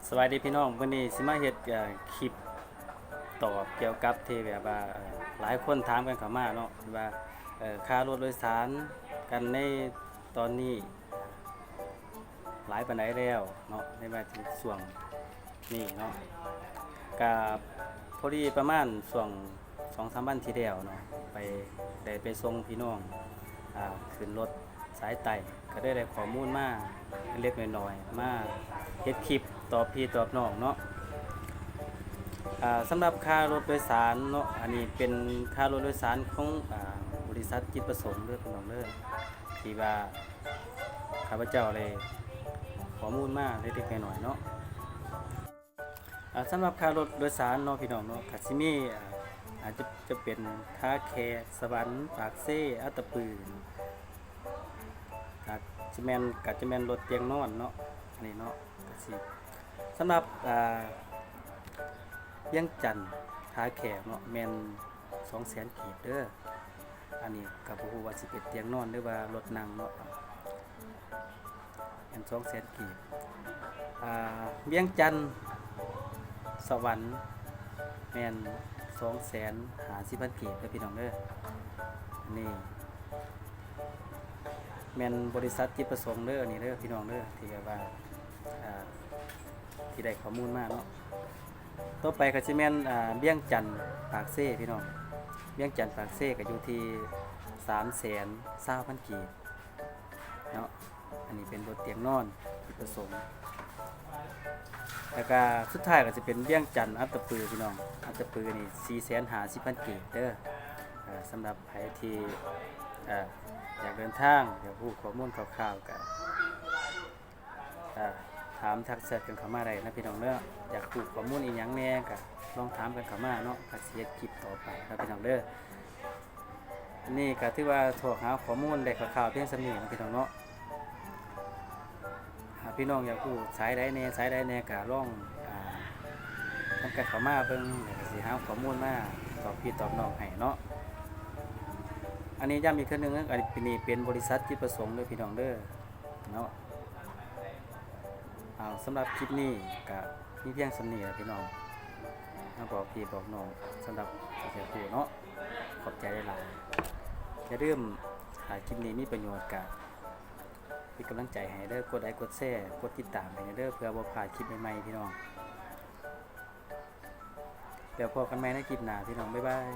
ສະບາຍດີພີ່ນ້ອງ, ມື້ນີ້ຊິມາເຮັດ ເອີ ຄລິບຕອບກ່ຽວກັບທີ່ແບບວ່າ ເອີ ຫຼາຍຄົນຖາມກັນເຂົ້າມາເນາະ ວ່າ ເອີ ຄ່າລົດໂດຍສານກັນໃນຕອນນີ້ຫຼາຍປານໃດແລ້ວເນາະ ໃນວ່າຊ່ວງນີ້ເນາະ. ກະພໍດີປະມານຊ່ວງສອງສາມວັນທີ່ແລ້ວເນາະ ໄປ ໄດ້ໄປສົ່ງພີ່ນ້ອງ ອາ ຂຶ້ນລົດ ສາຍໃຕ້ ກໍໄດ້ ໄດ້ຂໍ້ມູນມາເລັກໆນ້ອຍໆ ມາເຮັດຄລິບຕອບພີ່ຕອບນ້ອງເນາະ. ອາ ສຳລັບຄ່າລົດໂດຍສານເນາະ ອັນນີ້ເປັນຄ່າລົດໂດຍສານຂອງ ອາ ບໍລິສັດຈິດປະສົງເດີພີ່ນ້ອງເດີ ທີ່ວ່າຂ້າພະເຈົ້າໄດ້ຂໍ້ມູນມາເລັກໆນ້ອຍໆເນາະ. ອາ ສຳລັບຄ່າລົດໂດຍສານເນາະ ພີ່ນ້ອງເນາະ ກໍຊິມີ ອາ ອາດຈະ ຈະເປັນທ່າແຂກ, ສະຫວັນ, ປາກເຊ, ອັດຕະປື ອາດຈະແມ່ນ ກໍຈະແມ່ນລົດຕຽງນອນເນາະ ອັນນີ້ເນາະ ກໍຊິ ສຳລັບ ອາ ວຽງຈັນ ທ່າແຂກເນາະ ແມ່ນ ສອງແສນກີບເດີ. ອັນນີ້ກໍບໍ່ຮູ້ວ່າຊິເປັນຕຽງນອນ ຫຼືວ່າລົດນັ່ງເນາະ ແມ່ນສອງແສນກີບ. ອາ ວຽງຈັນ ສະຫວັນ ແມ່ນສອງແສນຫ້າສິບພັນກີບເດີພີ່ນ້ອງເດີ. ອັນນີ້ແມ່ນບໍລິສັດຈິດປະສົງເດີ ອັນນີ້ເດີພີ່ນ້ອງເດີ ທີ່ແບບວ່າ ອາ ທີ່ໄດ້ຂໍ້ມູນມາເນາະ. ຕໍ່ໄປກໍຊິແມ່ນ ອາ ວຽງຈັນ ປາກເຊ ພີ່ນ້ອງ, ວຽງຈັນ ປາກເຊ ກໍຢູ່ທີ່ສາມແສນຊາວພັນກີບເນາະ. ອັນນີ້ເປັນລົດຕຽງນອນຈຸດປະສົງ ແລ້ວກໍສຸດທ້າຍກໍຈະເປັນວຽງຈັນ ອັດຕະປື ພີ່ນ້ອງ, ອັດຕະປືນີ້ສີ່ແສນຫ້າສິບພັນກີບເດີ. ເອີ ສຳລັບໃຜທີ່ ເອີ ຢາກເດີນທາງ ຢາກຮູ້ຂໍ້ມູນຄ່າວໆ ກໍ ອ່າ ຖາມທັກແຊັດກັນເຂົ້າມາໄດ້ນະພີ່ນ້ອງເດີ. ຢາກຮູ້ຂໍ້ມູນອີ່ຫຍັງແດ່ກໍລອງຖາມກັນເຂົ້າມາເນາະ, ກໍຊິເຮັດຄລິບຕໍ່ໄປນະພີ່ນ້ອງເດີ. ອັນນີ້ກໍຖືວ່າຊອກຫາຂໍ້ມູນໄດ້ຄ່າວໆພຽງສ່ຳນີ້ນະພີ່ນ້ອງເນາະ. ຖ້າພີ່ນ້ອງຢາກຮູ້ສາຍໃດແດ່ ສາຍໃດແດ່ກໍລອງ ອ່າ ທຳການເຂົ້າມາເບິ່ງ ແລ້ວກໍຊິຫາຂໍ້ມູນມາຕອບພີ່ຕອບນ້ອງໃຫ້ເນາະ. ອັນນີ້ຢ້ຳອີກເທື່ອໜຶ່ງ ອັນນີ້ເປັນບໍລິສັດຈິດປະສົງເດີພີ່ນ້ອງເດີ. ເນາະ. ເອົາ ສຳລັບຄລິບນີ້ກະມີພຽງສ່ຳນີ້ລະພີ່ນ້ອງ ມາບອກພີ່ບອກນ້ອງ ສຳລັບທີ່ຢາກຮູ້ເນາະ. ຂອບໃຈຫຼາຍໆ. ຢ່າລືມ ຖ້າຄລິບນີ້ມີປະໂຫຍດກະເປັນກຳລັງໃຈໃຫ້ເດີ, ກົດໄລກົດແຊ ກົດຕິດຕາມໃຫ້ເດີ ເພື່ອບໍ່ພາດຄລິບໃໝ່ໆ ພີ່ນ້ອງ. ແລ້ວພໍ້ກັນໃໝ່ໃນຄລິບໜ້າພີ່ນ້ອງ. ບາຍບາຍ.